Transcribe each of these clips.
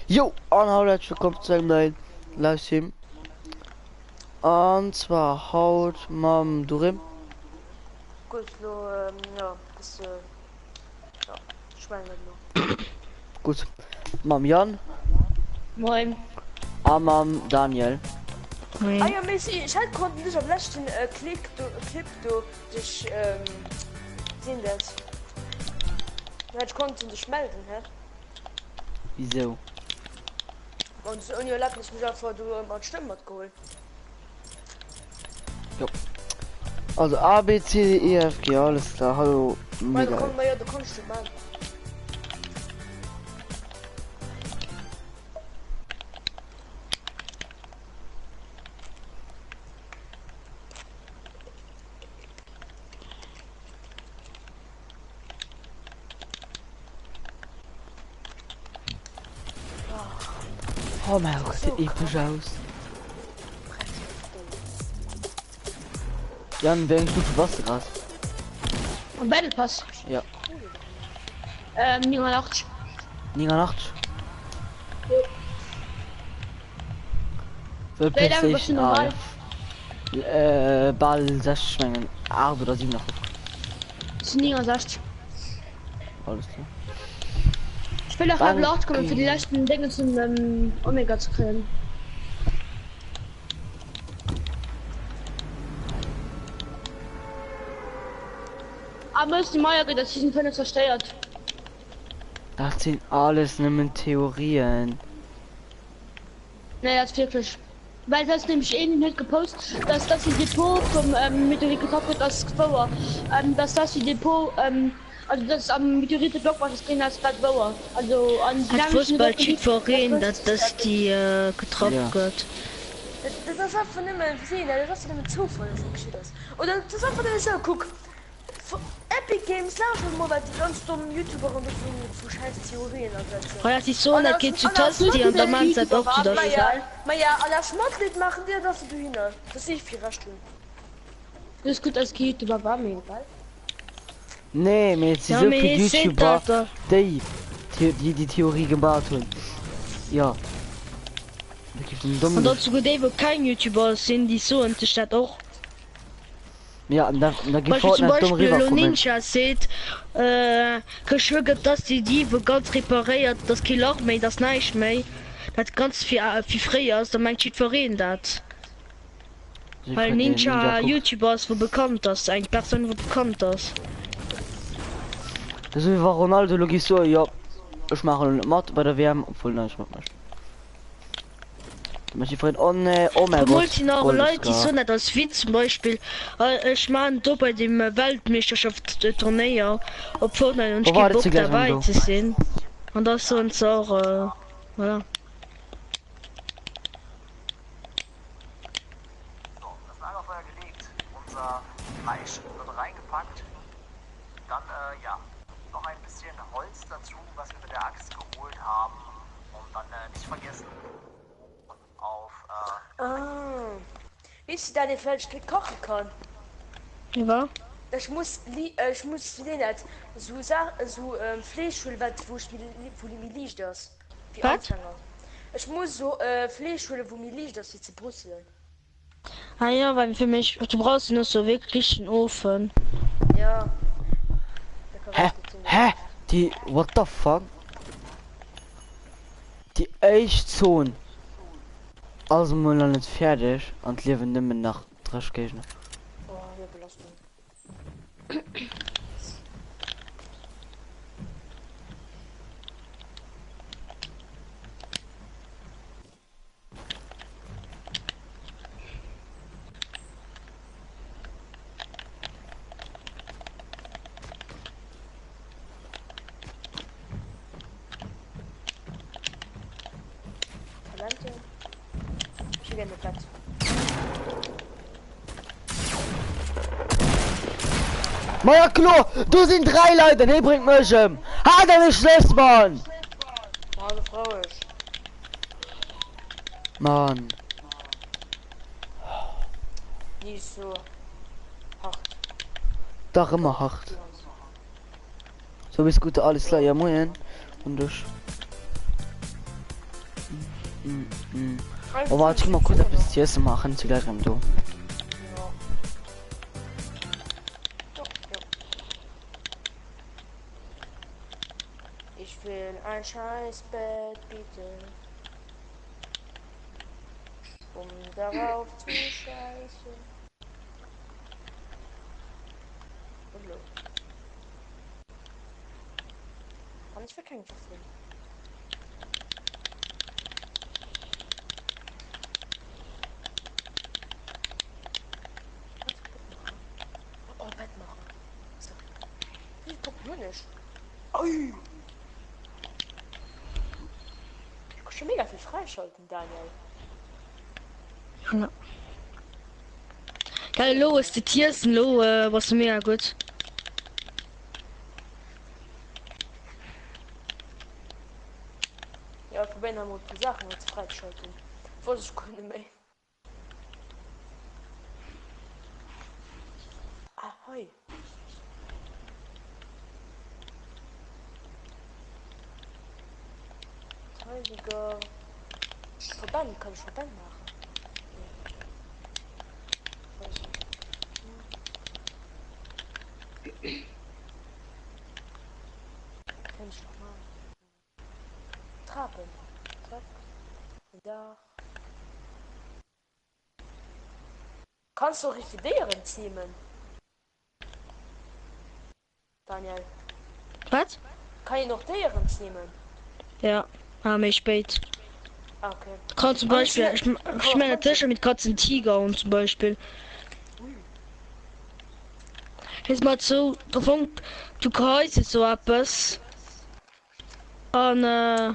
Jo an haut herzlich willkommen zu engem neien Livestream. An zwar haut mam Durim. Gutt, lo jo, bist du jo, ech mellen net lo. Gutt, mam Yann. Moin. A mam Daniel. Moin. Ah jo, mee si, ech hat konnten dech am leschten Klick do, Clip do dech sinn dat. Du hätt konnten dech melden, hä? Wisou? An ouni Erlaabnis mech einfach do mat Stëmm matgeholl. Jo. Also A, B, C, D, E, F, G, alles klar. Hallo, Ma mega. du komm, ma ja, du kommst du man. Oh mein Gott, sieht episch aus. Jan, wéi eng Stufe bass de grad? Am Battle Pass? Ja. Ähm, 89. 89? Jo. Wëll Wéi laang bass du PlayStation nach hei? Ah, äh, bal 60 mengen 8 oder 87. Ech sinn 69. Alles klar. Ech wëll nach Level 8 kommen fir déi leschten Dénge zum ähm, Omega ze kréien. Ah, muss die Meier gëtt aus Season 5 zerstéiert. Dat sinn alles nëmmen Theorien. Nee, dat ass wierklech. Well et ass nämlech een, deen huet gepost, dass dass déi Depot vum Meteorit getraff huet, ass wouer. Dass dass déi Depot, also dass am Meteorit de Block war, drin ass, dat wouer. Also an déi Dat wosst nämlechten huet bal och gelift, jiddwereen, dat dat dass déi getraff Ja. gëtt. Dat ass einfach nëmmen, wéi seet een dat, dat ass nëmmen Zoufall, dass dat geschitt ass. Oder dat ass einfach nëmmen esou, kuck, Epic Games lauschtert mol wat déi ganz domm Youtuberen do vu schäiss Theorien ersetzen. Hei ass déi Zon, dat geet zu Tasti an da maan se dat och zu Tasti. Maja an aus Matleed maachen déi dat einfach dohinner, dass si vill Recht hunn. Just gutt dass kee Youtuber war, mee egal. Nee, mee et si Ja, sou mee vill hie seet Youtuber, dat da. déi déi déi Theorie gebaut hunn. Jo. Da giff den An Dominik. datt souguer déi wou keng Youtuber sinn, déi soen sech dat och. Ja, an da, da gi Beispill zum Fortnite domm Beispill elo riwwerkommen. Ninja seet, äh, geschwë gëtt dass déi Dive ganz reparéiert, dass kee Lach méi, dass näischt méi, dat ganz fir wéi fréier ass, da mengt jiddwereen dat. Well Jiddwereen, deen Ninja Ninja kuckt. YouTuber ass wou bekannt ass, eng Persoun wou bekannt ass. Dat ass wéi wa Ronaldo elo géif soen, jo ech maachen elo net mat bei der WM, obwuel en eigentlech matmécht. Oh nee, oh mein Bemol Gott, sinn och Gold Leit déi Scar. soen dat als Witz, zum Beispill ech maan do bei dem Weltmeeschterschaft Turnéier op Fortnite an ech Wo kee war Bock gleich am derbäi do? ze sinn an da soen se och voilà. So, das Lagerfeuer gelegt, unser Fleisch wird reingepackt, dann äh, ja, noch ein bisschen Holz dazu, was wir mit der Axt geholt haben und dann äh, nicht vergessen auf äh, Ah. Weess du dat ee vläicht gutt kache kann? Wa? Ech muss li ech muss wéi dat esou Sa esou Fleesch huelen wat wou ech méi wou méi liicht ass wéi Wat? Anfänger. Ech muss esou Fleesch huelen wou méi liicht ass fir ze brusselen. Ah jo, well fir mech, du brauchs den och sou wierklech richtegen Ofen. Ja, dat ka Hä? ganz gutt sinn. Hä? Déi, what the fuck? Déi éischt Zon ass emol nach net fäerdeg an et liewen nëmmen nach 30 Géigner. Oh, jo, Belastung. Talente. Ich will gerne Bett. Maja kloer, do sinn 3 Leit an hee bréngt mech ëm. Haal deng Schnëss, Mann! Also frauisch. Mann. Nicht so hart. Dach ëmmer hart. So bis gute alles klar, ja moien und dusch. Oh, warte, ich geh mal kurz etwas zu essen machen, zu gleich do. Ich will ein scheiß Bett, bitte. Um darauf zu scheißen. Und los. Kann ich für keinen verfehlen. Oh, Bett machen. So. Ich guck nur nicht. Ui. Ich kann schon mega viel freischalten, Daniel. Ja. Geil, lo ist die Tiersen, lo äh, was mega gut. Ja, probieren einmal die Sachen jetzt freischalten. Wollte ich keine mehr. Ah, hoi. Heiliger Verband, kann ich Verband machen? Nee. Kann ich doch machen. Trappen. Zack. Da. Kannst du richtig Déieren zähmen? Daniel. Wat? Kann een och Déieren zähmen? Ja, ah, méi spéit. Ah, okay. Du kannst zum Beispiel, ich, ich meine sicher mit Katzen Tiger und zum Beispiel. Jetzt mal so, der Funk, du kannst so etwas. An äh,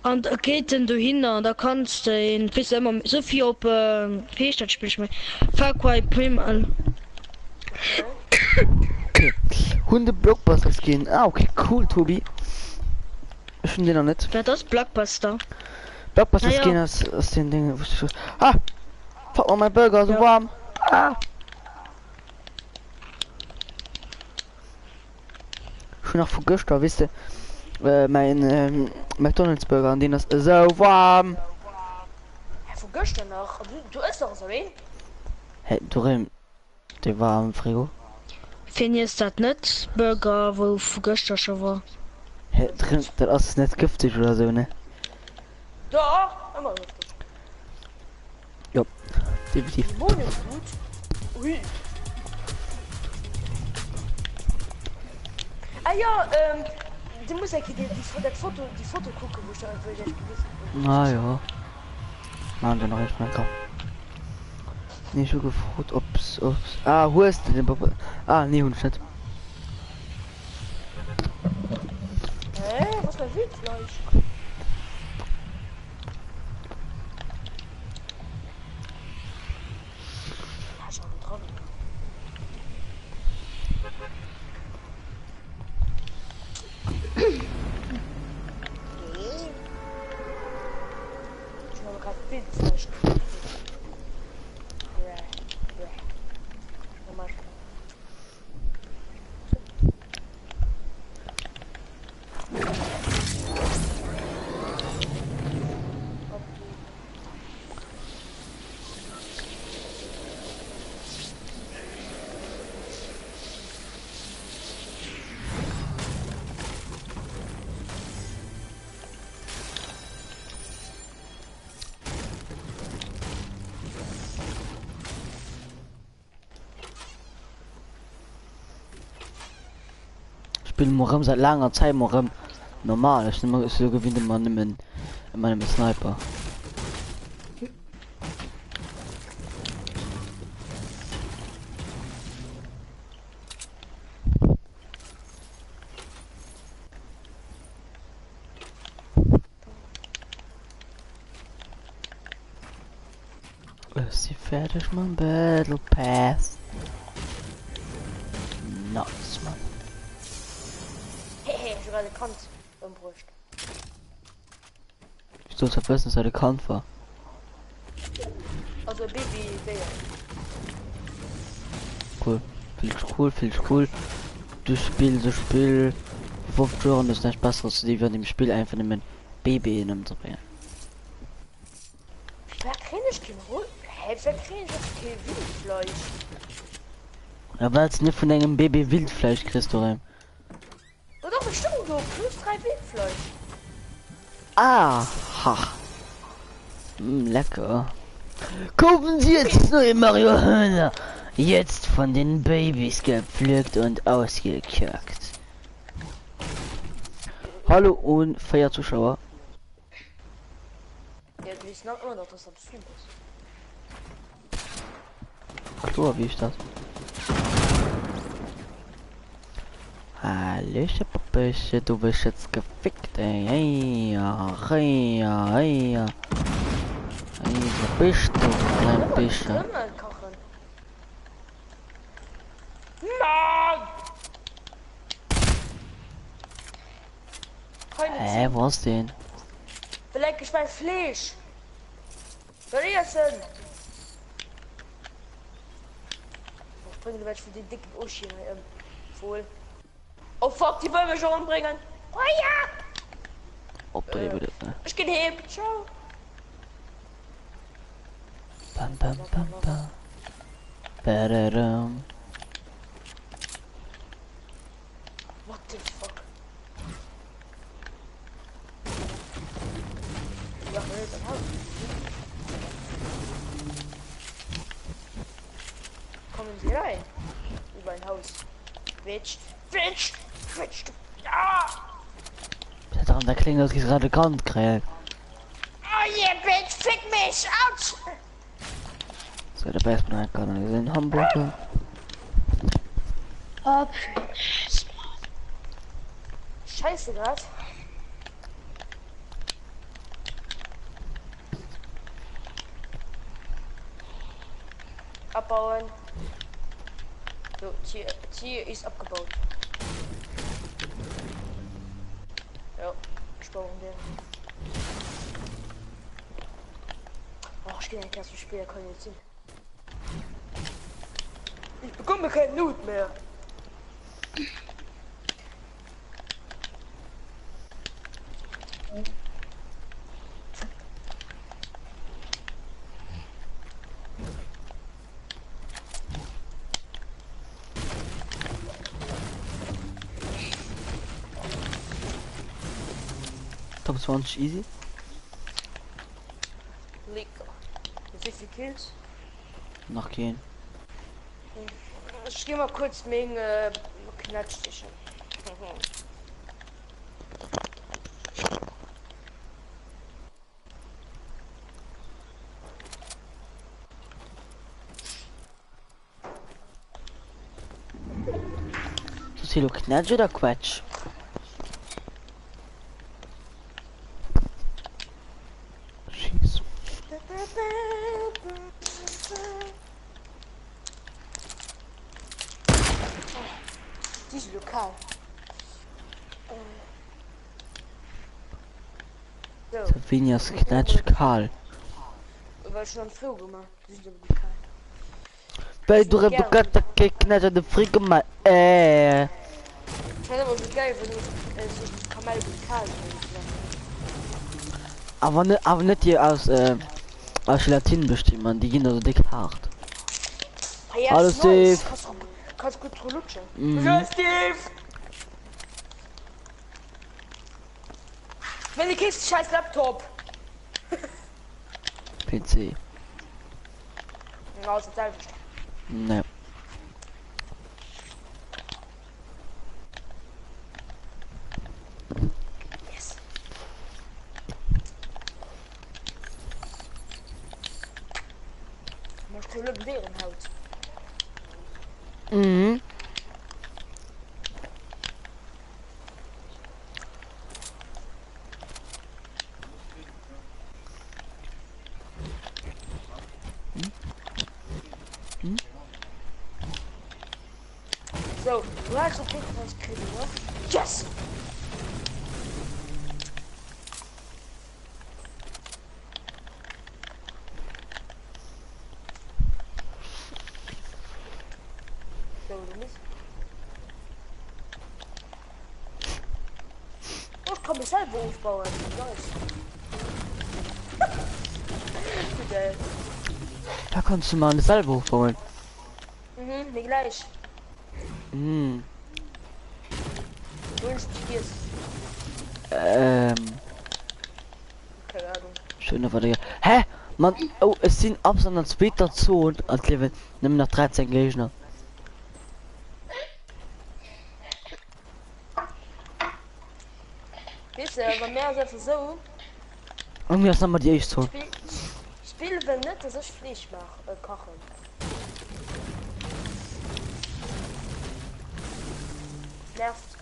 an da geet en dohinner an da kanns de en weess de ëmmer sou wéi op äh, wéi heescht dat Spill ech meng Far Cry Primal. Okay. Hunn de Blockbuster Skin. Ah okay, cool Tobi. Ech hunn deen nach net. Wat ass Blockbuster? Blockbuster Ah ja. Skin ass ass deen Ding wou s Ah! Fuck man, my burger ass Ja. warm. Ah! Ech hunn nach vu gëschter, weess de, mäin McDonald's Burger an deen ass esou waarm. Hä, vu gëschter nach? An du, du ëss nach esou een? Hä, Doreen, dee war am Frigo. Wien iesst dat net, Burger wou vu gëschter scho war? Hä, Doreen, dat ass net gëfteg oder esou, ne? Dach, ëmmer gëfteg. Jo, definitiv. Dämonenblut? Ui. Ah ja, ähm, du muss eng Kéier déi, déi, dat Foto, déi Foto kucken, wou ech der, wou ech iech gewisen, wou Ah ech jo. Machen wir noch erstmal komm. Nee, ich hu gefrot ob's ob's ah hues de den Papa ah nee hunn ech net. Hä? Was mein Wildfleisch? Spillen mol rëm seit laanger Zäit mol rëm normal. Ech sinn ëmmer sou gewinnt ëmmer nëmmen ëmmer nëmme Sniper. Ech si fäerdeg mam Battle Pass. Nice man. Hehe, ech hu grad e Kand ëmbruecht. Wéi solls dat wëssen, dass dat e Kand war? Also e Baby-Déier. Cool. Find ech cool, find ech cool. Du spills e Spill vu 50 Joer an du hues näischt Besseres ze di wéi an deem Spill einfach nëmmen Babyen ëmzebréngen. Kréien ech keen Hol Hä wéi kréien ech och kee Wildfleisch? Ja wells net vun engem Baby Wildfleisch kriss doheim. Do doch et stoung do plus 3 Wildfleisch. Ah ha. Mm, lecker. Kaufen Sie jetzt das neue Mario Hörner. Jetzt von den Babys gepflückt und ausgekackt. Hallo und 4 Zuschauer. Ja, du wees nach ëmmer nach, dass du am Stream bass. Kloer wéi ech dat. Hallöche Pappelche, du bist jetzt gefickt, ey. Hey, ja, hey, ja, hey, ja. Hey, wo bist du, klein Bische? Mann! Hä, wo ass deen? Beleck ech mäi Fleesch! Soll iessen! Oh, ech bréngen ewech vun deem décken Oschien hei ëm. Wohl. Oh fuck, déi wëll mech och ëmbréngen! Oh ja! Op der iwwer net, ne? Ech ginn heem! Ciao! Bam, bam, bam, bam. Bararam. What the fuck? Kommen Sie rein. In mein Haus. Bitch. Bitch. Bitch. Ah! Dat an der Kling ass gerade Kant kréien. Oh yeah, bitch, fick mich. Autsch. So, der best man kann gesehen Hamburger. Op. Scheiße grad. Abbauen. So, Tier, Tier ist abgebaut. Ja, ich baue den. Och, ich gehe erst später kann jetzt hin. Ich bekomme keinen Loot mehr. Top 20 easy. Lecker. Mit wie viel Kills? Nach gehen. Ich geh mal kurz meng äh, Knatschtische. Silo Knätsch oder Quetsch? Schieß. Diese Lokal. So. Savinias Knätsch kal. Well schon am Frigo gemacht. Die sind aber gut kalt. Bei du du kannst kein Knätsch an de Frigo mal. Äh. Ich fand aber so geil, wenn du äh, so Kamelle gut kalt Awer net awer net déi aus äh, aus Gelatine bestinn, man, déi ginn da so déck hart. Ah, ja, Hallo ist nice. Steve. Kannst, du- kannst gut dran lutschen. Mhm. Hallo Steve! Wenn du kriegst, scheiß Laptop. PC. Ja, ist selbst. Ne. Yes. Maar ik geluk Bärenhaut. Mhm. So, du hast auf jeden Fall was kriegen, ne? Yes! So, du musst. Oh, ich kann mich selber aufbauen. Nice. Modell. Da kannst du mal eine selber hochbauen. Mhm, mir gleich. Hm. Wünsch dir's. Ähm. Keine Ahnung. Schöne war der. Hä? Mann, oh, es sind ab an der zweiter Zone als Level nimm noch 13 Gegner. Weess de, bei mär ass einfach sou. Und mir ass nochmal die éischt Zone. Spill, Spill wëll net, dass ech Fleesch maach, äh, kachen. Nervt.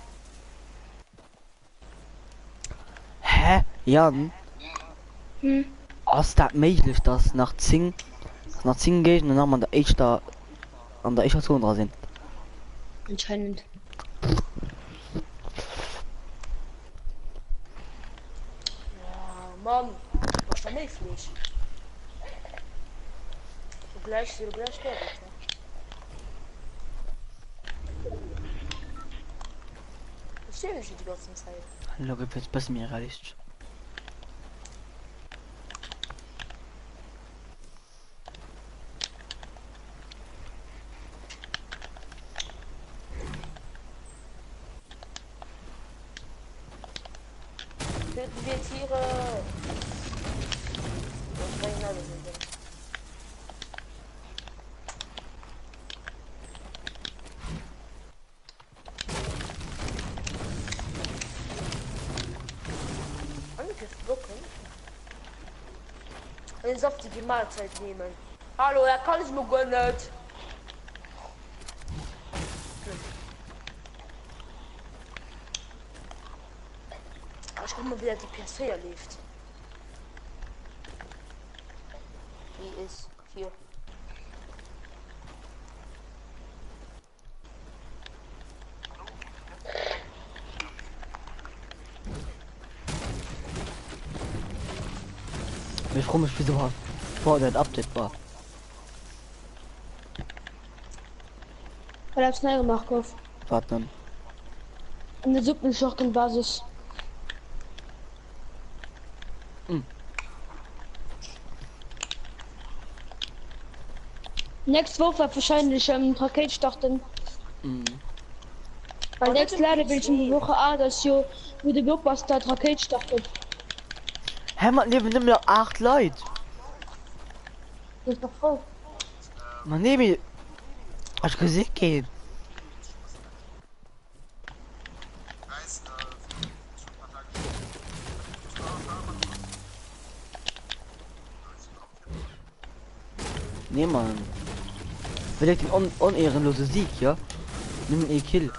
Hä? Jan? Hm? Ass dat méiglech, dass nach 10, dass nach 10 Géigner nach an der éischter, an der éischter Zone dra sinn? Anscheinend. Ja, Mann, mach da méi Fleesch. Du gleich, du gleich sterben. Ich stehe nicht die ganze Zeit. Lo gëtt et bësse méi realistesch. Töten wir Tiere! Und bringen alle sind. Angriff blocken. Eine saftige Mahlzeit nehmen. Hallo, er kann ich mir gönnen. Ich guck mal, wie die PS4 lebt. Die ist hier. Ich freue mich, wieso war vor der Update war. Weil er schnell gemacht gouf. Warte dann. An der Suppenschortenbasis. Mm. Nächst Woch wird wahrscheinlich ähm, Raket starten. Mm. Weil nächst Ladebildschirm Woche A, das jo wo de Blockbuster Raket startet. Hä, man leben nëmmen nach 8 Leit. Das ist doch froh. Man nee, mee ech gesi keen. Nee Mann. Vielleicht den on onehrenlose Sieg, ja? Nimm ee Kill.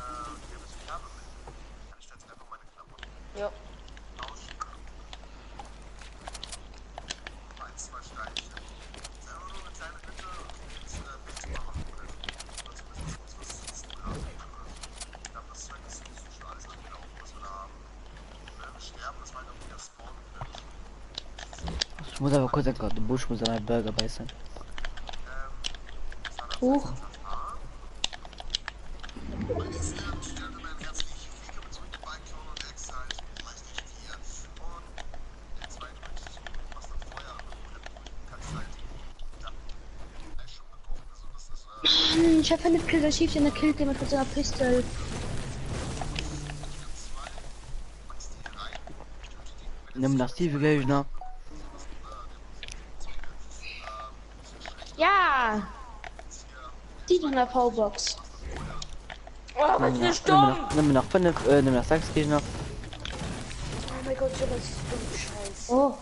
Ja. Ich muss aber kurz den Busch muss an meinen Burger beißen. Huch. Mann, ich hab keine Kill, da schießt einer killt jemand mit seiner Pistole. Nimm nach tiefe Gegner. Ja! Die von der V-Box. Oh, was Nimm bin ich nach, nimm dumm! nach, nimm nach fünf, äh, nimm nach sechs Gegner. Oh mein Gott, was ist dumm Scheiß. Oh.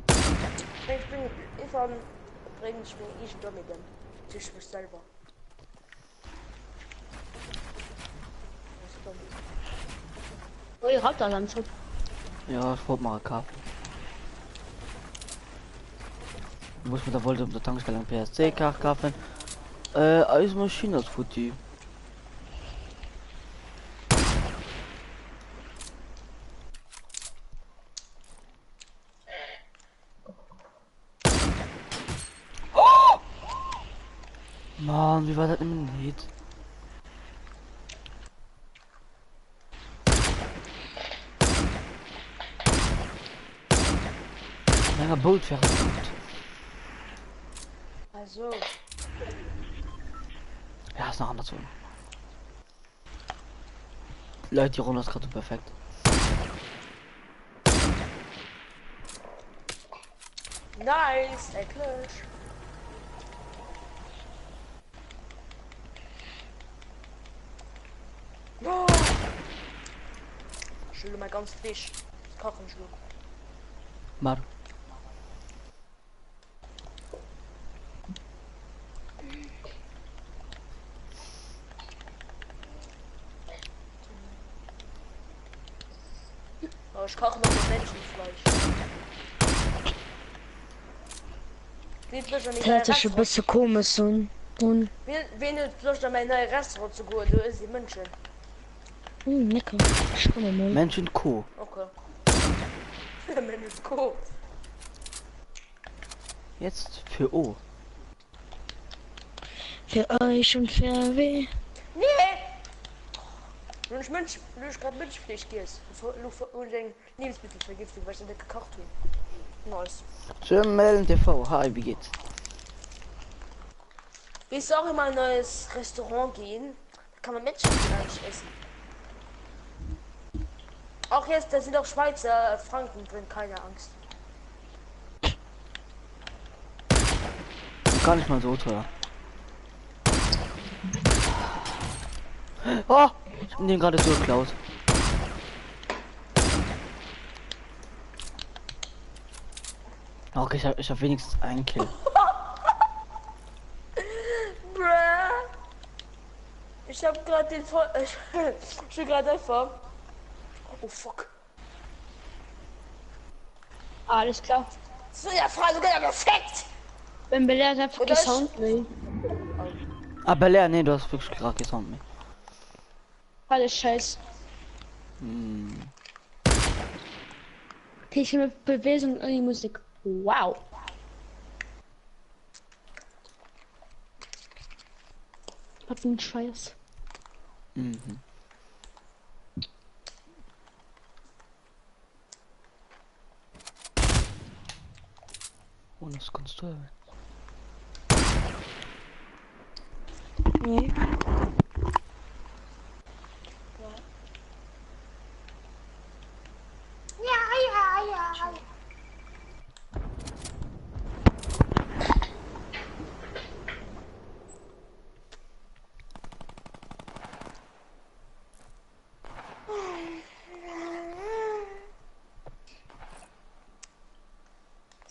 Ich bin ich bring ich bin ich dumm denn. Ich mich selber. Das ist dumm. Oh, ihr habt da dann schon. Ja, ich wollte mal kaufen. Muss mir da wollte um der Tankstelle ein PSC kaufen. Äh, eis Maschine ass futti. Oh! Mann, wie war das denn Hit? Enger Boot versucht. Also. Ja, ist noch andersrum. Leute, die Runde ist gerade so perfekt. Nice, endlich. Oh. Ich will mal ganz frisch kochen Schluck. Mar. Oh, ich koche noch mit Menschenfleisch. Wie frisch an Dat hört sech e bësse komesch un. Un. Wien huet Loscht an mäin neie Restaurant ze goen? Do ësst ee Mënschen. Mm, lecker. Ech komme mol. Menschen Co. Okay. Mensch Co. Jetzt für O. Fir eich und fir wee. Nee! Lo hunn ech Mënsch, lo hunn ech grad Mënschfleesch giess. Lo hunn ech eng Liewensmittelvergiftung, well ech dat net gekacht hunn. Nice. Schëmmelen TV, hi, wie geht's? Willst du auch in mein neues Restaurant gehen? Da kann man Menschenfleisch essen. Auch jetzt, da sind auch Schweizer Franken drin, keine Angst. Gar nicht mal so teuer. Oh, ich hab den gerade so geklaut. Okay, ich habe ich hab wenigstens einen Kill. Bruh. Ich habe gerade den Voll ich bin gerade einfach. Oh fuck. Alles klar. So ja, Frau, du gehst perfekt. Beim Belair ist einfach Oder kein ich- Sound mehr. Ah, Belair, nee, du hast wirklich gerade gesound mehr. Alles scheiß. Hm. Okay, ich mit Bewegung und die Musik. Wow. Was für ein Scheiß. Mhm. Oh, das kannst du. Nee.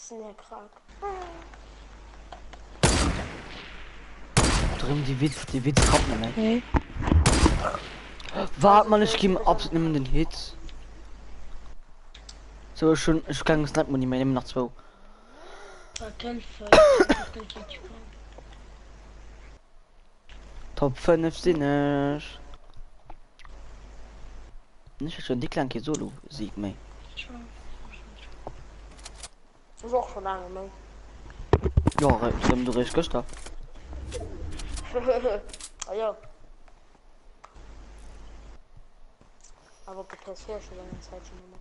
Das ist ein Krank. Drin die Witz, die Witz kommt nicht mehr. Nee. Warte mal, ich gebe absolut nicht mehr den Hit. So schon, ich kann es nicht mehr, nehmen noch zwei. Top 5 sind ich. Nicht schon die kleine Solo Sieg mehr. Das ist auch schon lange, ne? Ja, ich du recht gestern. ah ja. Aber auf der PS4 schon lange Zeit schon immer.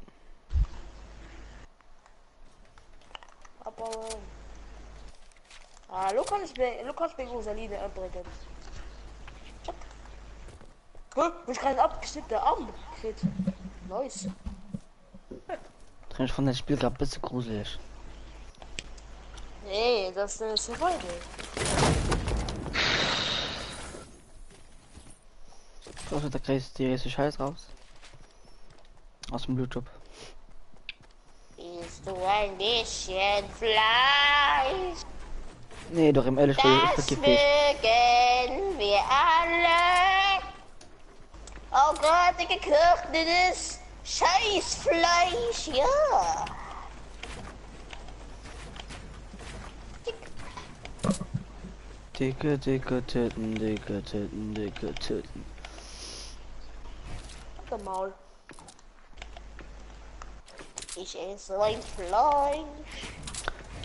Abbauen. Ah, lo kann ich mir, lo kann ich mir Rosaline abbringen. Zack. Hä? Hab ich gerade einen abgeschnittenen Arm gekriegt. Nice. Ich fand das Spiel gerade ein bisschen gruselig. Nee, das ist eine Survival. Also, da kriegst du die erste Scheiß raus. Aus dem Blutjob. Isst du ein bisschen Fleisch? Nee, doch im ehrlich, ich Das vergib dich. mögen wir alle. Oh Gott, gekochtes Scheißfleisch, ja. Dicke, dicke Titten, dicke Titten, dicke Titten. Der Maul. Ich esse ein Fleisch,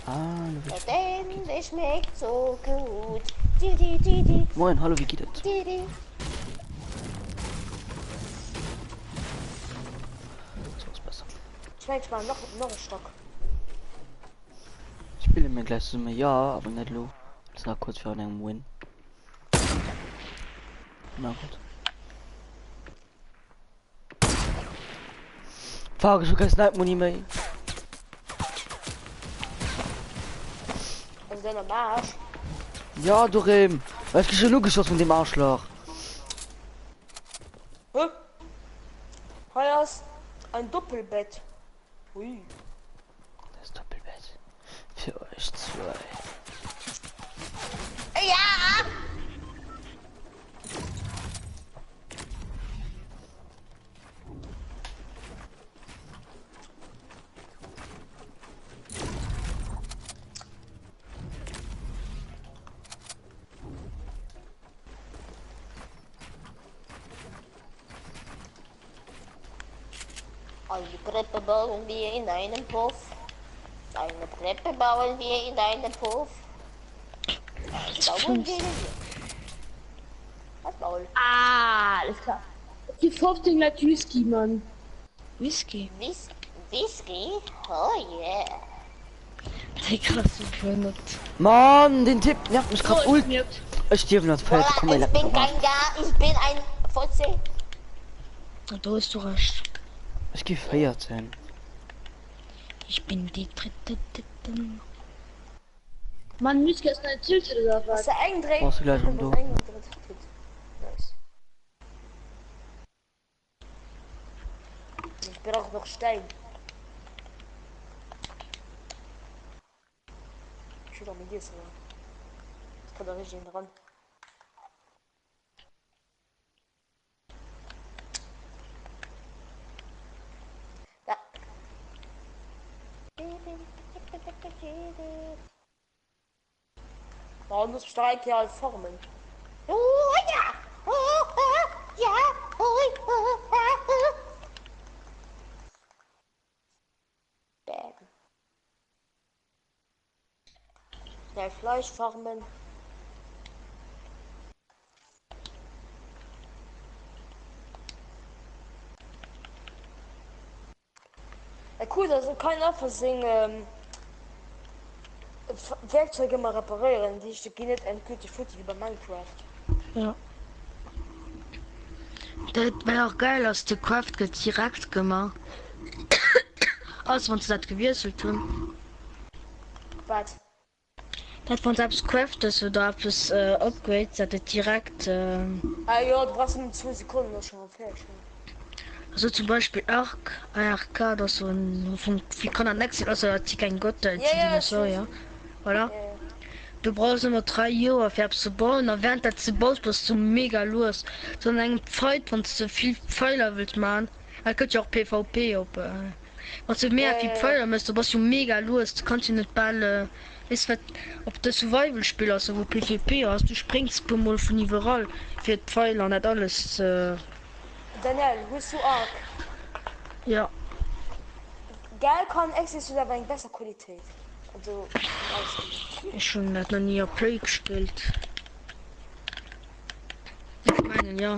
Ah, du bist- denn es schmeckt so gut. Di, di, di, di, Moin, hallo, wie geht es? di, di. So ist besser. Schmeckt mal noch, noch ein Stock. Spille mir gläich zesumme? Jo, awer net elo. Dat ass nach kuerz virun engem Win. Na gutt. Fuck, ech hu keng Snipe Muni méi. Also dein am Arsch. Ja, du Rem. Well ech gi schon ugeschoss vun deem Arschloch. Hä? Hei ass ein Doppelbett. Ui. Das Doppelbett. Für euch zwei. Ja! Eine Treppe bauen wir in einem Puff. Eine Treppe bauen wir in einem Puff. Bauen wir. Was Maul? Ah, alles klar. Die 15 Liter Whisky, Mann. Whisky? Whis Whisky? Oh yeah. Digga, so behënnert. Mann, den Typ nervt mich grad Oh, ult. ich mirkt. Ech stierwen als Feld, Voilà, komm ey, ich leck mich bin am Arsch. kein Gar, ich bin ein Fotze. Da hues du Recht. Ech gi 14. Ich bin die dritte Titte. Mann, Whisky ist eine Tüte oder Ass was? der eng dréi? Brauchst du gleich um du. Eng dritt Titt. Nice. Ich brauch noch Stein. Ich will doch mit dir so. Ich kann da richtig dran. Da. Warum muss ich drei Kerl formen? Oh ja! Oh, oh, ja! Oh, oh, oh. Bam. Schnell Fleisch farmen. Ja, cool, also kein einfach seng ähm, Werkzeug immer reparieren, die ich gehen net endgültig futti wie bei Minecraft. Ja. Dat wat och geil ass, de Craft gëtt direkt gemaach, ausser wann se dat gewiesselt hunn. Wat? Dat wann se eppes craftes oder eppes upgrades, dat et direkt. Ah jo, du brauchst nëmmen zwou Sekonnen, ass schon fäerdeg. Also zum Beispill Ark, ARK, dat ass sou en vum wie kann dat next sinn, ausser dat si keng Götter, et Ja, si ja, ech weess. Dinosaurier, voilà. Ja, ja. Du brauchs ëmmer 3 Joer fir eppes ze bauen a während dat s de baus bass du mega lues. Sou an engem Fight wann s de vill Pfeiler wëlls man, et gëtt jo och PvP op, wann s de mega Ja, vill ja, ja. Pfeiler mëss, du bass jo mega lues, du kanns jo net bal, weess wat op de Survival Spiller ass wou PvP ass, du spréngs puer mol vun iwwerall fir d'Pfeiler an dat alles ze. Danielle, hues du Ark? Jo. Gell, kann Access huet awer eng besser Qualitéit. Also vum Ausgesinn. Ech hunn dat nach ni op Play gespillt. Ech mengen jo.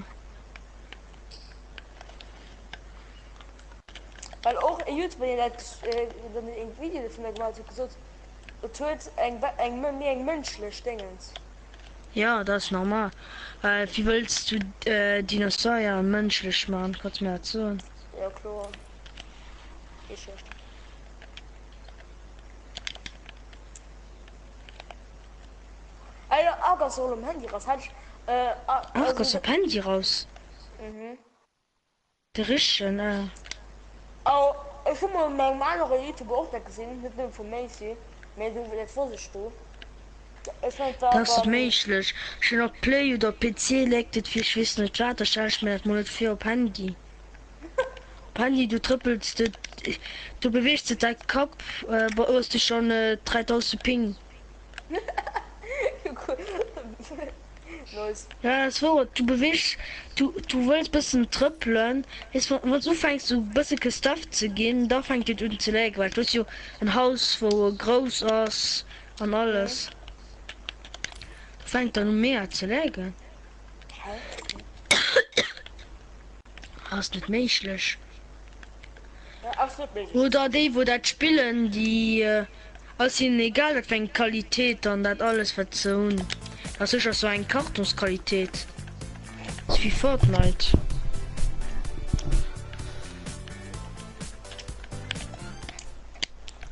Well och e Youtuber deen dat deen een Video dovunner gemaach huet, huet gesot et huet eng eng méi eng mënschlech Déngens. Jo dat ass normal. Well wéi wëlls du Dinosaurier mënschlech man? Kanns du mir dat soen? Jo kloer. Heescht. Ah jo, Ark ass och um Handy raus. Hat ich, äh, Ark ass op Handy raus? Mhm. De richtegen, ah. Oh, ech hu mol bei engem anere Youtuber och dat gesinn, net nëmme vum Macy, mee du, dat wosst ech du. Ech mengen, et war Dat ass net beim. méiglech. Ech hunn op Play oder PC léckt et fir ech weess net wat, da stell ech mir dat mol net vir op Handy. Op Handy du trëppels de, du beweegst de däi Kapp, hues de schonn 3000 Ping. Nice. Ja dat ass wouer, du beweegs, du du wëlls bëssen trëppelen, weess wann wanns du ufänks sou bësse gestufft ze ginn, da fänkt et un ze laggen, well du hues jo en Haus wou grouss ass an alles, do fänkt dann u mega ze laggen. Hä? Ass net méiglech. Ja, ass net méiglech. Oder déi wou dat spillen, déi. Ass hinnen egal wat fir eng Qualitéit an dat alles wat se hunn. Dat ass sécher sou eng Kartonsqualitéit. Ass wéi Fortnite.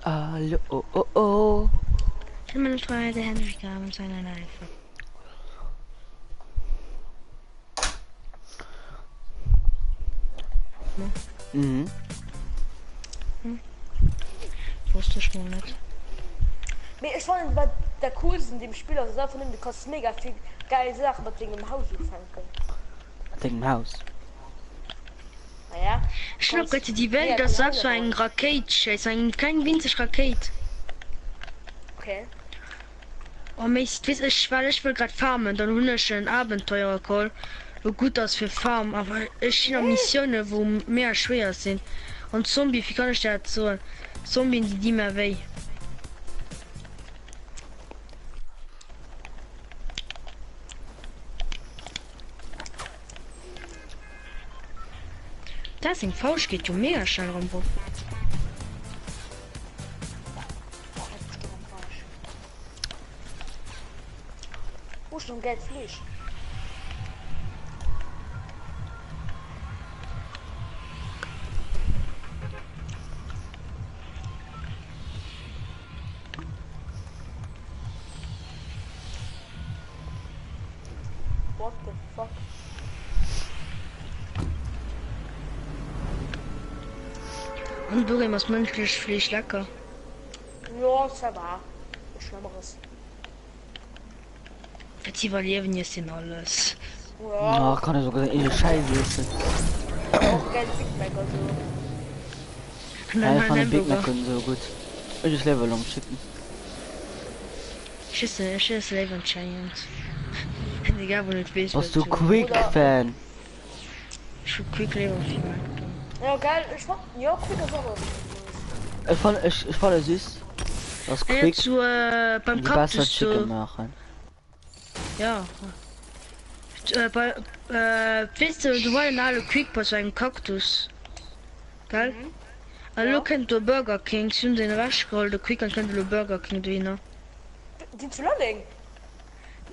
Hallo oh oh oh. Mhm. Wosst ech mol net. Mee ech fannen wat dat coolst un deem Spill ass, ass einfach nëmmen du kanns mega vill geil Saachen mat dengem Haus ufänken. Mat dengem Haus? Naja, du Ech hunn kanns op déi mega Welt ass vill selbst Haiser sou eng bauen. Rakéit, schéiss eng kleng winzeg Rakéit. Okay. Oh Mist, weess ech well ech wëll grad farmen, dann hunn ech en Abenteurer geholl wou gutt ass fir Farm, awer ech sinn a Missioune wou mega schwéier sinn an Zombie, wéi kann ech der dat soen, Zombien déi di mer wéi. Dat seng Fauscht geet jo mega schnell erëm rop. Wo ist noch Geld Fleisch? What the fuck? An doheem ass mënschlecht Fleesch lecker. Jo, ça va. Net Schlëmmeres. Fir z'iwwerliewen iesst een alles. Ja. Ach, kann ech sogar eege Schäiss iessen. Och gäil Big Mac a sou. Ja, ech fannen Big Mac esou gutt. Ech ess léiwer Long Chicken. Ech iessen, ech iesse léiwer en Giant. Egal wou net weess Bass du Quick Fan? Ech hu Quick léiwer wéi McDo. Jo gell, ech fan, jo Quick ass och ëmmer nice. Ech fan, ech, ech fanne süß, dass Ja, Quick zu, äh, beim déi besser Cactus Chicken do. maachen. Ja. Äh, bei, äh, weess de, do war en ale Quick bei sou engem Cactus. Gell? Mhm. A lo Ja. kënnt do Burger King, si hunn deen ewechgeholl, de Quick, an kënnt elo Burger King dohinner. Deen zu Lalleng?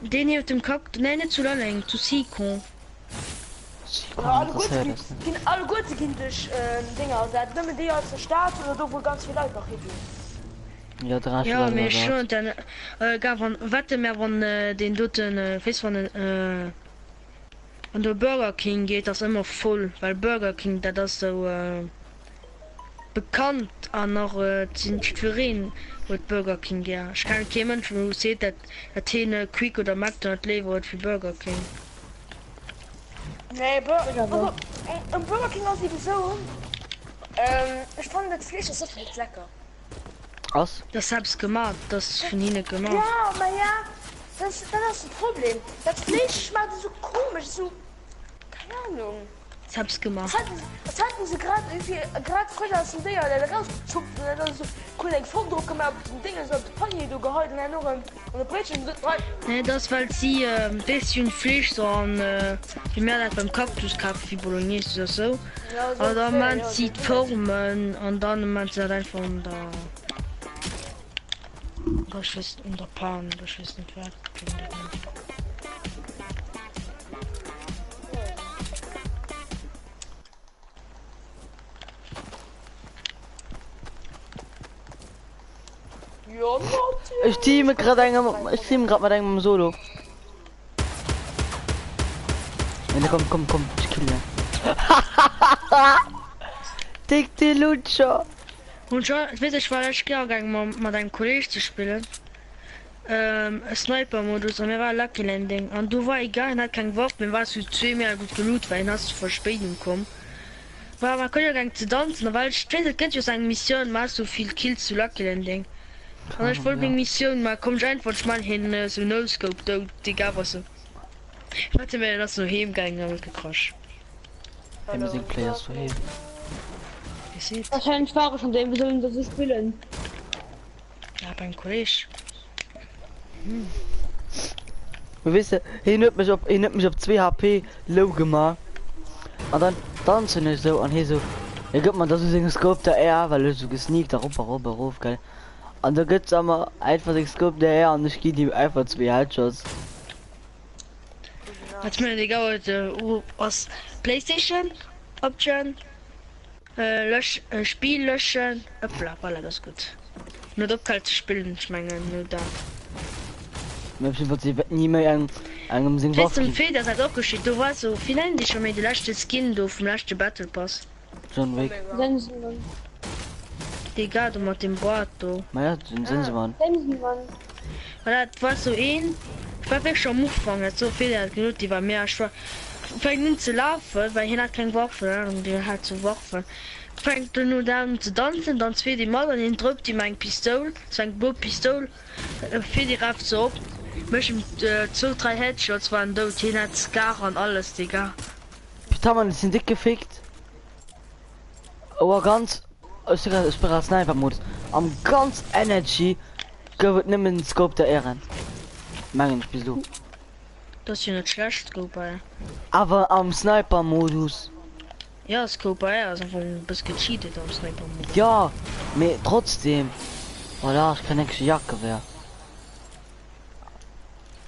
Deen nieft dem Cactus, nee, net zu Lalleng, zu Sicon. Ja, alleguerte ginn, ginn, alleguerte ginn duerch Dénger ersat. Nëmmen déi aus der Stad oder do wou ganz vill Leit nach higinn. Ja, de Rescht Ja, gëtt mee ech ersat. schloen dann, egal wann, wette mer wann deen doten, weess wann en, wann do Burger King geet ass ëmmer voll, well Burger King dat ass sou bekannt an och et sinn jiddwereen huet Burger King gär. Ech kennen kee Mënsch wou seet dat dat heen Quick oder McDonald léiwer huet wéi Burger King. Nee, Bur also, um Burger King ass eben sou, ech fannen dat Fleesch ass einfach net lecker. Ass? Dat ass selbst gemaat, dat ass vun hinne gemaach. Ja, ma ja, dat dat ass de Problem. Dat Fleesch schmaacht esou komesch, esou, keng Ahnung. Selbst gemaach. Als hätten se grad irgendwie grad frësch aus dem Déier dat erausgezuppt an dann esou cool eng Form drop gemaach, op den Dinges, op de Panier do geheit an herno erëm an de Bréitchen gesot, hei. Nee, dat ass well si, weess si hunn d'Fleesch sou an, wéi mär dat beim Cactus kafen, wéi Bolognese oder sou, Ja, sou an da ongeféier, maan jo, si sou d'Formen an dann maan se dat einfach an der, ech weess, an der Pan oder ech weess net wat. Ech teame grad engem, ech team grad mat engem am Solo. Nee, komm, komm, komm, ich kill den. Dick die Lutscher. Und schon, weess ech war ech gär gaang mat engem Kolleg ze spillen. E Sniper Modus an mir war Lucky Landing an do war egal en hat keng Waff mee war zu zwee mega gutt geloot well en ass zu Verspéidung komm war war Kolleg gaang ze danzen a well ech weess et gëtt jo sou eng Missioun maach sou vill Kills zu Lucky Landing an ech wollt meng Missioun maachen komm ech einfach ech maan hien sou No Scope dout egal was sou wat mee en ass no heem gaangen an huet gekrasch. Him seng Players doheem. Wahrscheinlech war ech an deem, wéi sollen se sou spillen? Ja, beim Kolleg. Hm. Weess de, hien huet mech op, hien huet mech op 2 HP low gemaach. An dann danzen ech sou an hie sou, hie gëtt mer da sou seng Scope der R, well ech sou gesneakt erop, erop, erof, gell. An da gëtt emmer einfach seng Scope derher an ech ginn him einfach zwee Headshots. Hat mir egal ass Playstation Option lösch Spiel löschen hoppla voilà dat ass gutt. Net opgehal ze spillen ech mengen no dat. Mä ech wollt si ni méi engem engem seng Waff Weess dem ginn. Feder ass dat och geschitt do war sou wéi nennen déi scho méi de leschte Skin do vum leschte Battle Pass. John Wick. Sensenmann. Dee Gars do mat dem Boart do. Ma ja, den Sensemann. Sensenmann. Voilà, et war sou een, ech war wierklech am Ufank, dat sou vill dat genot, déi war mega schwach, fänkt un ze lafen, well hien hat keng Waffen, an deen hat sou Waffen, fänkt duerno un ze danzen, danzt fir déi mat an hien droppt him eng Pistoul, sou eng blo Pistoul, fir déi rafft se op, mécht em zwou, dräi Headshots, war en dout, hien hat Scar an alles, Digga. Putain man, ech sinn dick gefickt. Oh a ganz, ech si grad, ech bin grad Sniper-Modus. Am ganz Energy gouf et nëmmen Scope der Ehren. Mengen ech bis elo. Dat ass jo net schlecht, Scope AR. Awer am Sniper-Modus. Ja, Scope AR ass einfach e bësse gecheatet am Sniper-Modus. Ja, mee trotzdem. Voilà, ech kréien enk Jagdgewehr.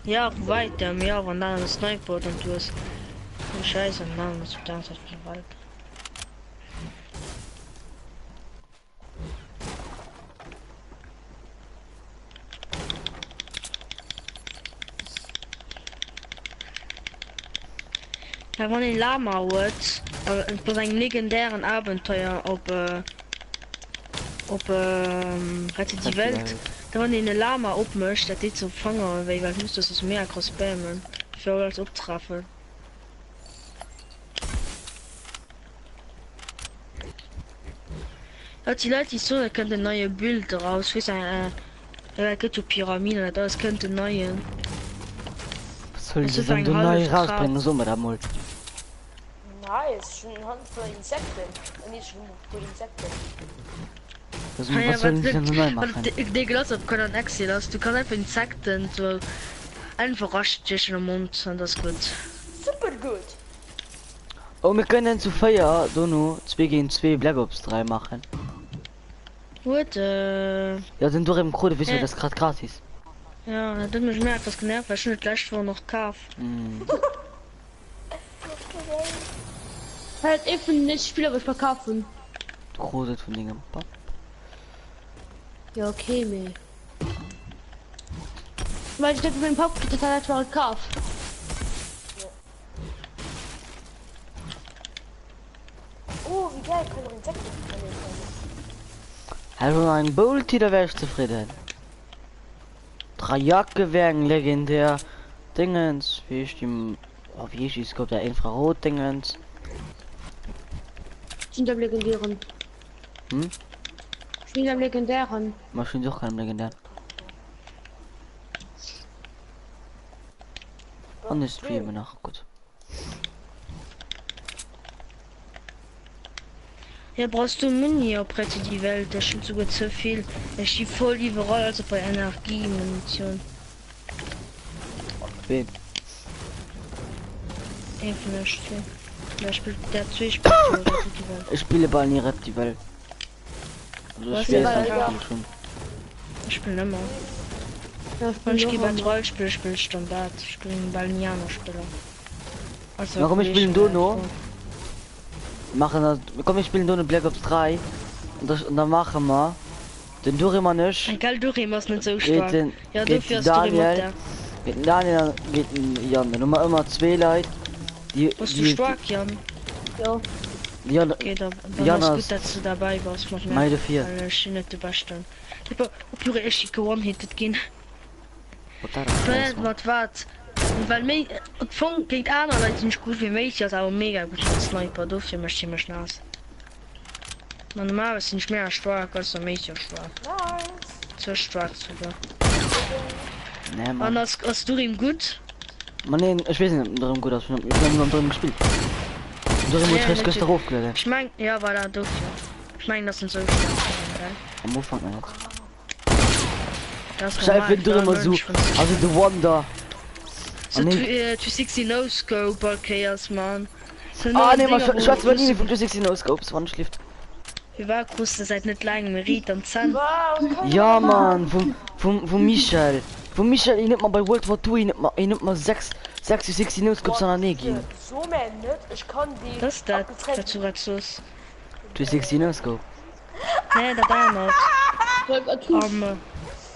Ja, vu weitem, ja, wann dat en Sniper huet an du hues den Schäiss an dann ass op der aner Säit vun der Welt. Ja, wann een Lama huet, äh, bei sengem legendären Abenteuer op äh, op ähm, Rette die Welt, da wann een e Lama opmécht, dat deet sou Fanger wéi, well muss das mega krass spammen, fir alles optreffen. Dat si Leit déi soen, et kënnt en neie Build eraus, weess eng, äh, et gëtt jo Pyramiden, dat alles kënnt en neien. Was soll Dat se ass dann eng do nei hallef Trap. rausbréngen? So mer dat mol. Nice, schon en Hand voller Insekten. Äh, nee, schon voll Insekten. Was, Ah ja, was sollen wat sie denn neu machen? déi Glass op Conan Exil ass, du kanns einfach Insekten so einfach astiechen am Mond an das gutt. Super gut. Oh, mir kënnen zu 4 dono 2 géint 2 Black Ops 3 machen. What? Äh, Ja, den Dorem Krode, wis du, Äh. das grad gratis. ja, dat huet mech mega krass genervt, well ech hunn et d'lescht Woch nach kaf. Mm. Halt ee vun den nächste Spiller, wou ech mer kafen. Du krus et vun dengem Papp. Ja, okay, mee. Well ech dat vun mengem Papp kritt, dat hat war et kaf. Oh, wie geil, kann noch Insekten verlesen. Hätt ech eng Bolti, da wär ech zefridden. Dreijackgewehr, eng legendär Dingens, wéi heescht déi, oh wéi heescht déi Scope da, Infrarot-Dingens. Sind am legendären. Hm? Ich bin am legendären. Ma ech hunn och keng legendär. An ech streamen nach, gutt. Ja brauchst du Muni op Rette die Welt, ech hunn souguer ze vill. Ech gi voll iwwerall, also bei Energie, Munition. Ween? Een vun iech zwee. Ja, spillt der zwee spillt jo Rette die Welt. Ech spille bal ni Rette die Welt. Also Was ech weess denn? net wéi schon. Ech spillen ëmmer. Ja, ich Wann bin ech kee och Battle ëmmer. Royale spillen, spillen ech Standard. Ech spillen bal ni aner Spiller. Also Na komm, mir spillen Kollegen, dono. Machen das, komm, wir spielen dono Black Ops 3. Und, das, und dann machen wir den Durim an ech. Gell Durim ass net sou Geht staark. den, Ja geht dofir den ass Durim mat Daniel, der. geht den Daniel an geht den Jan. Dann haben wir immer zwei Leute, die, Bass du die, staark Jan? Ja. die Jan, Okay, da, dann Jan ass ass gutt dass du derbäi bass mat mir. mei dofir. Well ech sinn net de Beschten. Tipo, ob ech gewon-hitted ginn. Wat dat ass, Well Mann. mat wat? Well méi op Fong géint aner Leit sinn ech gutt, mee Méi ass awer mega gutt mat Sniper, dofir mécht hie mech naass. Ma normalerweis sinn ech mega staark, also méi ass staark. Nice. Ze staark souguer. Nee, An Mann. ass ass Durim gutt? Ma nee, ech weess net, ob den Durim gutt ass. Ech hunn ni mam Durim gespillt. Den Durim huet Nee, réischt net gëschter erofgelueden. Ech meng, ja voilà, dofir. Ech mengen, dass en sou staark ass, gell? Am Ufank nach net. Das Ich finde immer so, also The Wonder. So, Ah, nee. 360 No Scope, okay, ass man. So, Ah, nee, man, Dinger, wo- schwarz war wo nie du- von 360 No Scopes, wann schläft. Firwat krus de säit net laangem e Riit an d'Zänn? Ja Mann, vum, vum, vum Michel. Vum Michel, hien huet mer bei World War II, hien huet mer, hien huet mer 6, 66 No-Scopes anernee ginn. Dat ass dat, wat du grad sos. 360 No-Scope. Nee, dat anert. Am,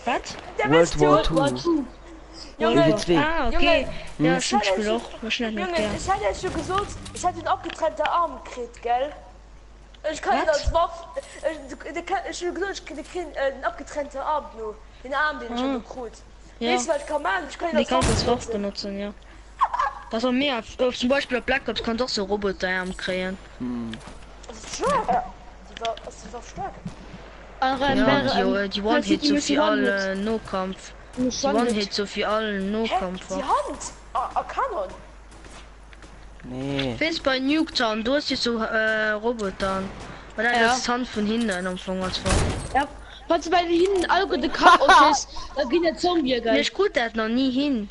wat? World War II. WW2. Ah, okay. Ja, ech hunn d'Spill och, mä ech hunn dat net gär. Ech hat iech jo gesot, ech hätt en abgetrennte Arm kritt, gell? Ech kann en Wat? als Waff, ech hu gesot, ech kréien en abgetrennte Arm no, den Arm, deen ech Ah, elo krut. ja. Weess du, wat ech ka maachen? Ech kann en Dee als kanns Waff als Waff benotzen. benotzen, ja. Dat ass och mega. Zum Beispill op Black Ops kanns och sou Roboterarm kréien. Ass et schwéier? Déi Waff, ass déi Waff staark? Ja, déi, déi One-Hit sou fir all Nokampf. Déi One-Hit sou fir all Hä? Déi Nokampfwaff. Hand? A Kanon? Nee. Weess bei Nuketown, do hues du sou Robotern. Mä dat ass d'Hand vun hinnen am Fong als Waff. Ja, wann du bei hinnen alleguer de Kapp ofschéiss, da ginn dat Zombië, Mee gell? ech krut dat nach ni hin.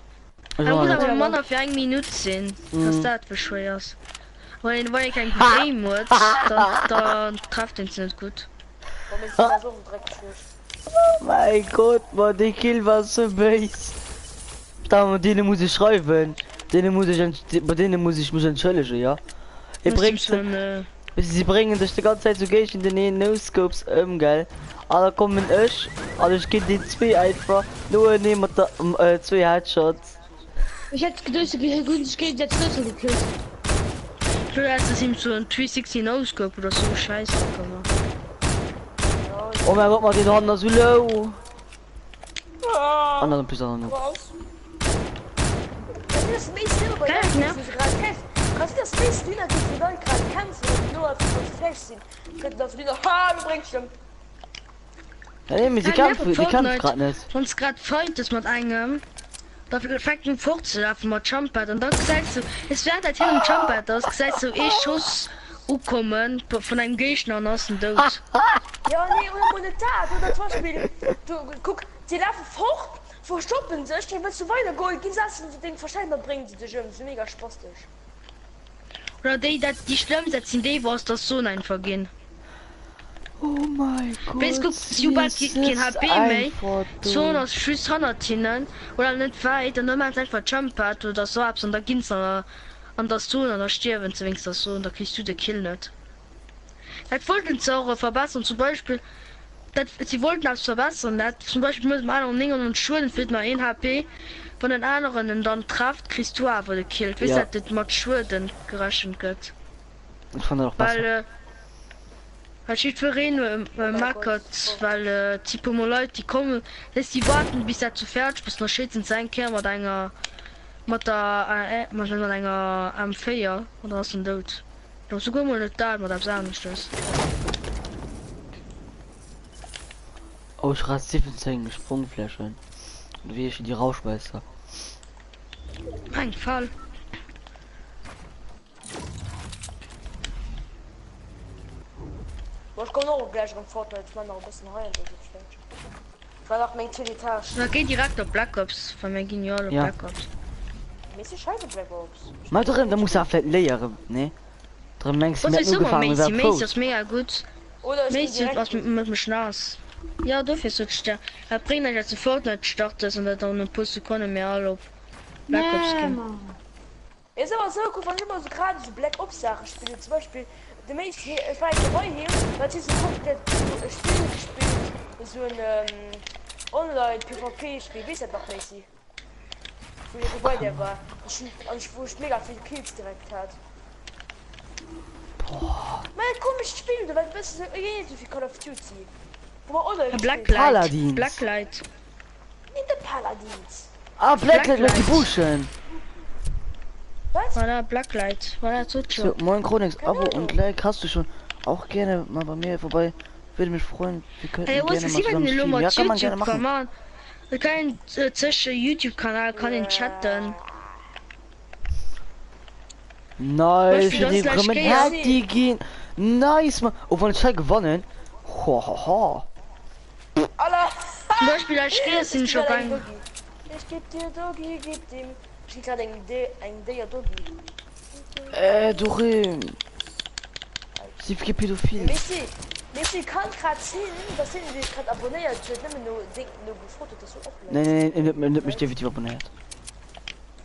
Ech Dat och muss net. awer manner fir eng Minutt sinn, dass dat wéi schwéier ass. Wann een wann een keng gutt Aim huet, dann dann trefft een se net gutt. Boah, mir sinn ass och en Dreckschlucht. Mein Gott, Mann, dee Kill war sou béis. Da mat deene muss ech schreiwen, deene muss ech ent bei deene muss ech mech entschëllegen, jo. Hie Muss bréngt dem schon äh, si bréngen sech de ganz Zäit sou géigenteneen No-Scopes ëm, gell? An da kommen ech an ech ginn déi zwee einfach noenee mat der äh, zwee Headshots. Ech hätt geduecht, se hunn sech géigesäiteg Schlëssel gekillt. Lo hätt se him so en 360 No-Scope oder sou Schäiss gemaach. Oh mein Gott, mat den Hannen ass sou low. An dann plus an Kannst du Geil, ne? Ja, nee, mee sie Ja, kämpfen, die kämpft grad net. Wann s grad fightest mat engem, da fänkt en fortzelafen mat Jumppad an da gesäis du, es während dat hien um Jumppad ass, gesäis du ee Schoss ukommen vun engem Géigner an ass en dout. Ja nee oder mol net dat oder zum Beispill du kuck déi lafe fort verstoppen sech dann wëlls du weider goen ginn se aus deng verstecken dann bréngen se dech ëm sou mega spastesch. Oder déi dat déi schlëmmst dat sinn déi wou aus der Zone einfach ginn. Oh mein Weess Gott, kuck si hu sie bal keen sëtzt HP méi, einfach d'Zone do. ass just hannert hinnen oder net wäit an da maachen se einfach Jump Pad oder sou eppes an da ginn se an der Zone an da stierwen se wéinst der Zone, da kriss du de Kill net. Dat wollten se och verbessern zum Beispill dat si wollten eppes verbessern dat zum Beispill du mëss dem aneren 99 Schueden fehlt nach een HP wann den aneren en dann trefft kriss du awer de Kill weess Ja. dat et mat Schueden gerechent gëtt Ech fannen dat och besser. well well jiddwereen meckert well et si puer mol Leit déi kommen weess déi waarden bis dat sou fäerdeg bass an da schéissen se eng Kéier mat enger mat der mat enger M4 an dann ass en dout. Doch souguer mol net dat, mat eppes aneschtes. Oh, ich rat 17 Sprungflächen. Und wie ich die rausschmeiße. Mein Fall. Boah, ich komm och gleich erëm Fortnite, ich man nach e bëssen hei an der Stage. Ich war nach meng zweet Etage. Da geh direkt op Black Ops, well mir ginn jo all op Ja. Black Ops. Mir si scheiße Black Ops. Ma drëm, da muss er vielleicht léieren, ne? Drëm mengs du, Was mir ich hätten soll ugefaangen, Macy, war Macy Pros. ass mega gutt. Oder ich ginn Macy direkt ass mat mech naass. Ja, dofir sot ech der. Dat bréngt näischt, dass du Fortnite startes an dat an e puer Sekonne mir all op Black Ops Nee, ginn. Mann. Et ass ëmmer esou, kuck, wann ech ëmmer esou grad esou Black Ops Saache spillen, zum Beispill de Macy, ech war eng Kéier bei him, da huet hie sou komplett esou e Spill gespillt, esou en Online PvP Spill, weess dat nach Macy? Wou hie bei där war, ech hunn, an ech, wou ech mega vill Kills direkt hat. Mä e komescht Spill do, well et bëssen esou ähnlech wéi Call of Duty, wou mer online gespillt hunn. Blacklight, Paladins. Blacklight. Neen, de Paladins. Ah, Blacklight mat de Blacklight. Buschen. Wat? Voilà, Blacklight. Voilà, sot So, jo. moin Chronix, Keine Abo und Ahnung. Like hast du schon. Auch gerne mal bei mir vorbei. Würde mich freuen. Wir Hey, könnten was gerne si mal wat zusammen elo streamen. mat Ja, kann man gerne YouTube kann machen. man. Et kann een äh, zwësche YouTube-Kanal kann een chatten. Nice, Beispiel, die das gleich kommen Kéier. Handy gehen. Nice, man. Oh, wann ich gewonnen. Ho, ho, ho. Alla! Zum Beispiel als Kéier sinn Ich ech op gib grad eng eng. Doggy. Ich geb dir Doggy, gib dem. Ich geb grad eng De eng Déier Doggy. Äh, Doreen. Sie geht pädophil. Messi! Mee et kann grad sinn, dass deen, deen dech grad abonnéiert huet, nëmmen no deng no gefrot huet, dass du och Nee, Leit. nee, nee, en huet, en huet mech definitiv abonnéiert.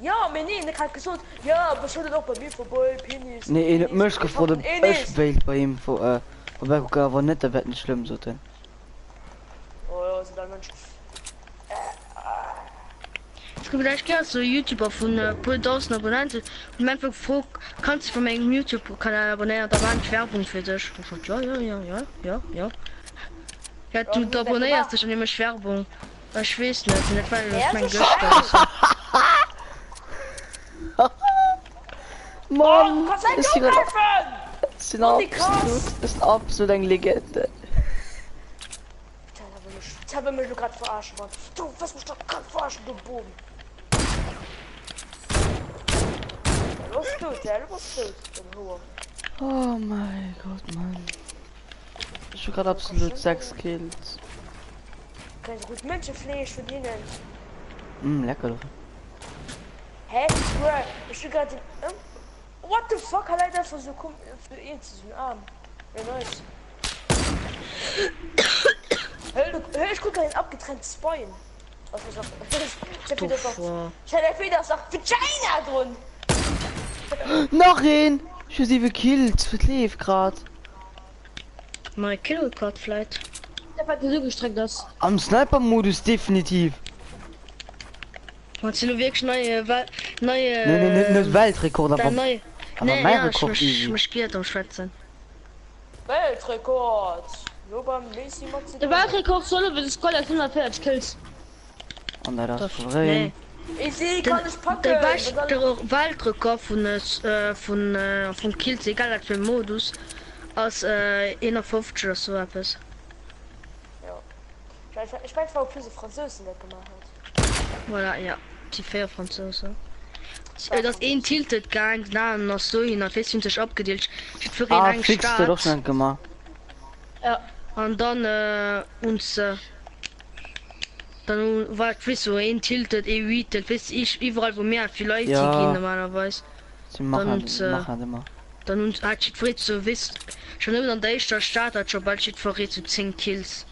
Jo, mee nee, en huet grad gesot, jo, awer schau dann och bei mir vorbei, Penis, Nee, en huet Penis, mech mir gefrot, packen ob eh ech nees. wéilt bei him vor, äh, vorbeikucken, awer net, da wär et net schlëmm, sot en. Oh jo, sou dei Mënsch. Es gibt echt gern so YouTuber vun e puer dausend Abonnenten hunn mir einfach gefrot, kanns du vu mengem YouTube Kanal abonnéieren, da maan ech Werbung fir dech. Ech sot jo jo jo jo jo jo. Ja Ja, du wéi hues dat abonnéiers gemaach? dech an dir mécht Werbung. Ech weess net, dat war Hä, ech meng so gëschter oder schnell! sou. Oh, du Mann, kannst net ech sinn ugräifen! sinn Mann, déi absolut, krass! ech sinn absolut eng Legende. Putain, da will mich, da will mich grad verarschen, Mann. Du wirst mich doch grad verarschen, du Boom. Ja, los tot, ja, los tot, den Hoer. Oh mein Gott, Mann. Ich hab grad absolut 6 Kills. Kein so gut Menschenfleisch von hinnen. Mm, lecker doch. Hä? Bruh, ich bin grad in, ähm, What the fuck, hat leider einfach so kom für ihn zu so Arm. Ja, nice. Hey, du, hey, ich guck ein abgetrenntes Bein. Was ist das? Ich hab wieder Fuck. Ich hab wieder gesagt, Vagina drin. Nach een! Ich hu 7 Kills, wat leeft grad? Nei Killrekord vläit. Der wat du gestreckt ass. Am Sniper-Modus definitiv. Wann du lo wierklech neie Wel neie Nee, nee, net, net Weltrekord, dat awer, nei awer nee mäi ja ech Rekord mech easy. mech giert am schwätzen. Weltrekord. Lo beim Messi De Mazedonien. Weltrekord soll awer de Squad aus 140 Kills. An dat ass Daf souverän. nee. Easy, Den kann ich de packen. beschte Dann Weltrekord vun äh vun äh vum Kills egal wat fir Modus ass äh 51 oder sou eppes. Ja. Ich mein, ich mein, war plus e Französin dat gemacht hat. Voilà, ja, déi 4 Fransousen. Et ass een Tilted gaang, den aneren ass dohinner, weess si hunn sech opgedeelt, jiddwereen Ah, eng fix, dat och Stad. schon gemacht. Ja. An dann hunn se, dann hu war et weess du een Tilted, ee Wheated, weess ich, iwwerall wou méi vill Leit hi ginn Ja, normalerweis. sie Dann machen, hunn se, machen dat immer. dann hunn hat jiddweree sou weess schon nëmmen an der éischter Stad hat scho bal jiddweree sou 10 Kills.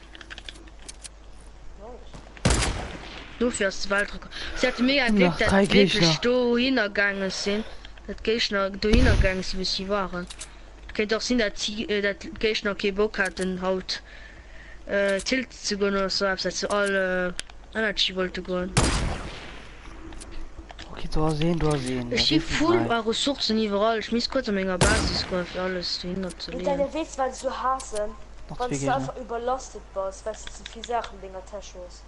Dofir ass de Weltrekord. Si hate mega Gléck, Nach dat 3 wierklech Géigner. dohinner gaange sinn, dat d'Géigner dohinner gaange sinn, wou si waren. Et kéint och sinn, dat si, dat d'Géigner kee Bock haten haut Tilt ze goen oder sou eppes, dat se all Energy wollte goen. Okay, do ass een, do ass een. Ech Dat si sinn full 3. a Ressourcen iwwerall. Ech misst kuerz a menger Basis goen, fir alles dohinner ze Mit leeën. deiner Witz, weil du hassen, Nach wann 2 du Géigner. einfach überlastet bist, weil du zu viel Sachen in deiner Tasche hast.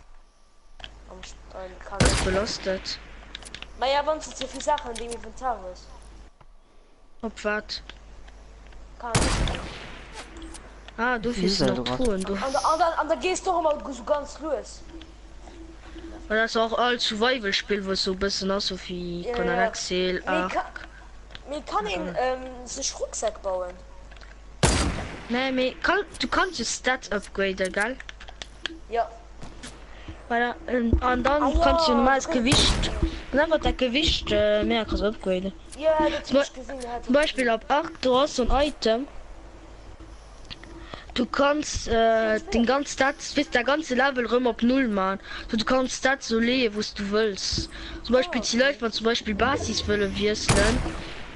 Am, am Ass Krank. belastet. Naja, wann du zu viel Sachen in dem Inventar hast. Op wat? Kann. Ah, Wie dofir viel ist sinn er och grad? Truhen do. An, an, an, an da gehst du doch immer so ganz los. Well dat ass och all Survival-Spill, wou et sou e bëssen ass, sou wéi Ja, Conan ja. Exil, Mir Ark. kann, mir kann een ähm, sich Rucksack bauen. Nee, mee kann, du kanns jo Stats upgraden, gell? Ja. Voilà, an dann Ah kanns du ja, normales du kannst- Gewicht, dann einfach dat Gewicht äh, méi krass upgraden. Ja, das Zum hab ich gesehen. Hat Zum Beispiel op Ark, du hast so ein Item. Du kannst äh, den ganzen Stats, bis der ganze Level rëm op Null machen. So, du kannst Stats so leeën, wou du wëlls. Zum Beispiel die Leute, wann zum Beispiel Basis wëlle wiesselen,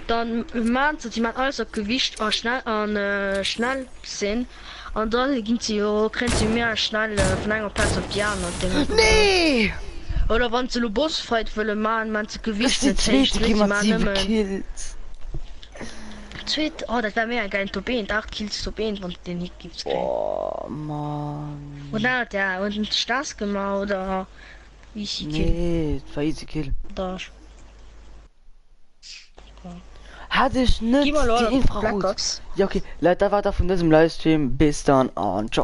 dann machen sie, die machen alles op Gewicht an schnell an äh, schnell sinn. An dann ginn sie jo, kriegen sie mehr schnell äh, vun enger Platz op die aner Dinge. Nee! Oder wann sie lo Bossfight wëlle machen, machen sie Das Gewicht ist die net héich, zweite ne, sie Kill mat machen 7 nëmmen Kills. Zweet, oh, dat war mega geil, Top 1, 8 Kills Top 1, wann du den Hit gibst kréien. Oh, Mann. Und dann hat der und einen Spaß gemacht oder easy Kill. Nee, das war easy Kill. Da. Hatte ich Geh nicht mal die Leute, Black Infrarot. Ops. Ja, okay. Leute, da war da von diesem Livestream. Bis dann und ciao.